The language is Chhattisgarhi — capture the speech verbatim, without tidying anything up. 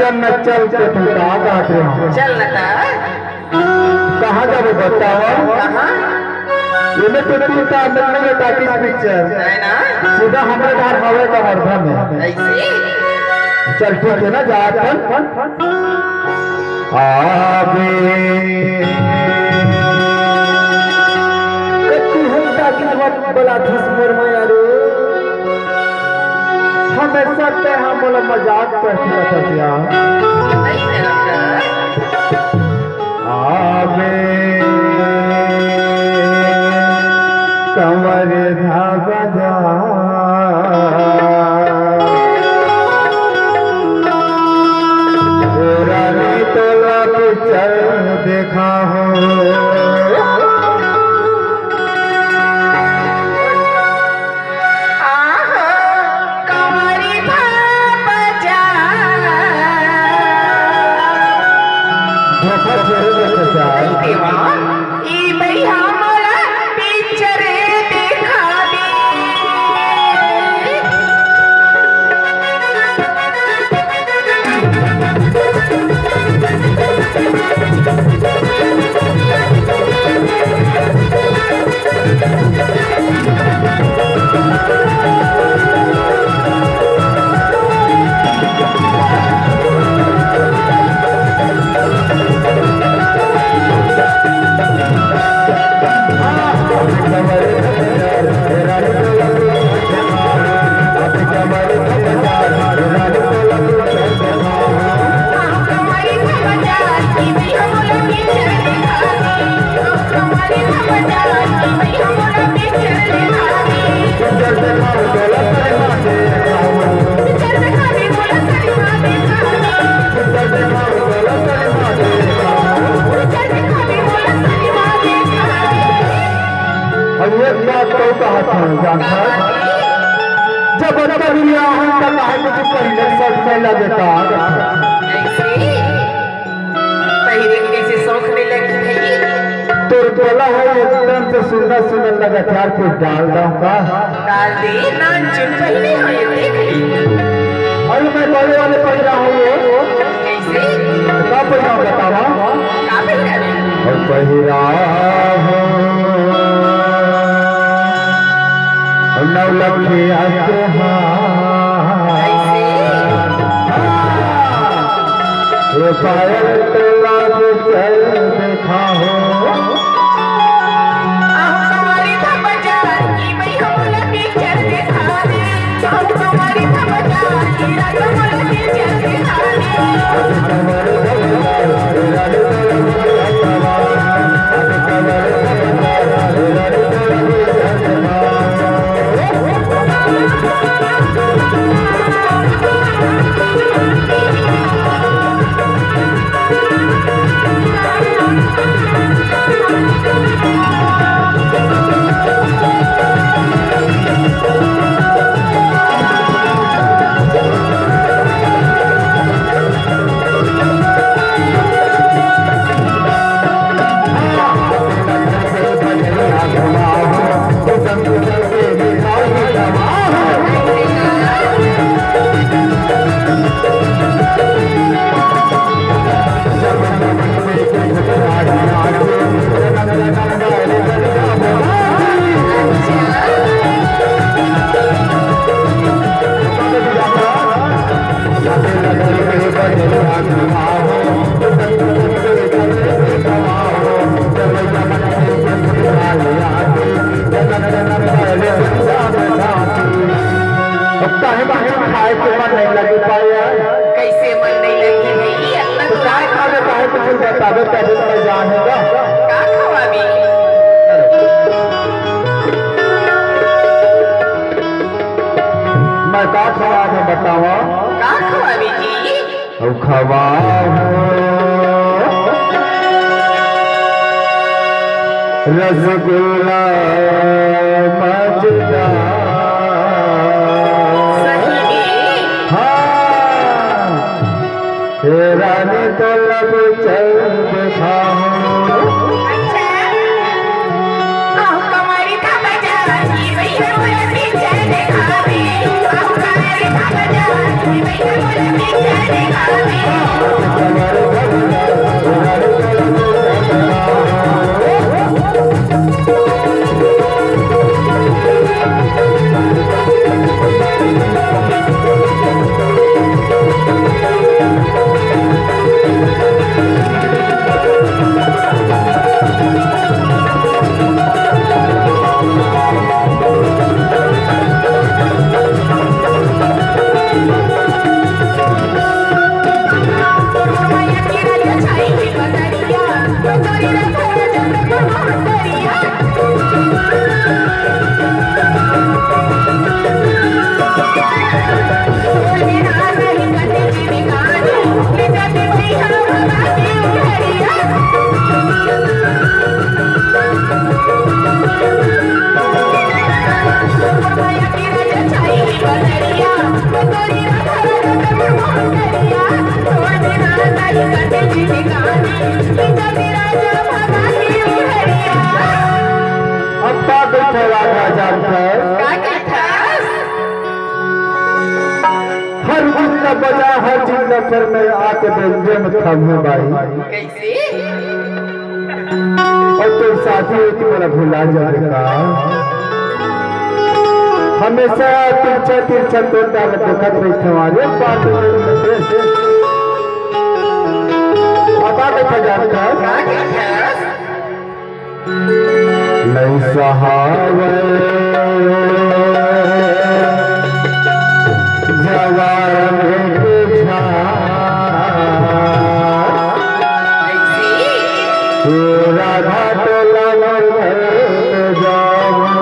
चल न चल के तू का कहत रहे हो? चल न त। कहाँ जाबो बतावा? कहाँ? एमे तो तीन टा अंदर नहीं है टाकीज पिक्चर। है ना? सीधा हमरे घर हवे का हरदा में। ऐसे? चल ठीक है ना, जा अपन। आबे। कति हम टाकीज मत बलाथस मोर मया रे। हमेशा ते हम बोला मजाक करती रहता क्या? आवे कंवर धा बजा, रानी तोला पिक्चर देखा हो। आहो, कंवरी धा बजा। धोखा थोड़े देथे साहब। देवा, ई भैया मोला पिक्चर देखा दे। अउ एक बात अउ कहत हँव, जानथस, जब अतका दुरिहा हन, त काहे कुछ पहिरे शौक नइ लगे का? पहिरे के कइसे शौक नइ लगे भई? तोर गला ह एकदम से सुंदर सुंदर लगत हे यार, कुछ डाल दँव का? डाल दे, नानचुन पहिरे हँव, ये देख ले। अरे मैं बड़े वाले पहिरा हँव ये। कइसे? का पहिराहूँ बतावा? का पहिराबे? अउ पहिराहूँ नौलखिया के हार। कइसे? हाँ। ये पायल तोला के चल देखा हो। आहो कंवरी धा बजा, ई भई हमला पिक्चर देखा दे। अब काहे कुछ खाए के मन नइ लगे पाए यार? कइसे मन नइ लगे भई? अतना तो रात खाबे, काहे कुछ बताबे तभे तो मैं जान होगा। का खवाबे? मैं का खवाबे बतावा? का खवाबे जी? अउ खवाहूँ रसगुल्ला मजेदार। सही में? हाँ, हे रानी तोला पिक्चर देखाहूँ। अच्छा। अउ कंवरी धा बजा, ई भई हमला पिक्चर देखा दे। अउ कंवरी धा बजा, ई भई अब का बैठे राधा जानथस? का कहथस? हर दिन का बजा, हर दिन का कर में आके बेंजे में थमे बाई। कैसे? अउ तोर साथी एक मोला भुला जाबे का? हमेशा तिरछा तिरछा तोर डाल देखत रहिथे हमारे बात। अब का कहथस जानथस? का कहथस? नइ सहावय जवानी के झार। हे राधा तोला मोर घर ले जावं।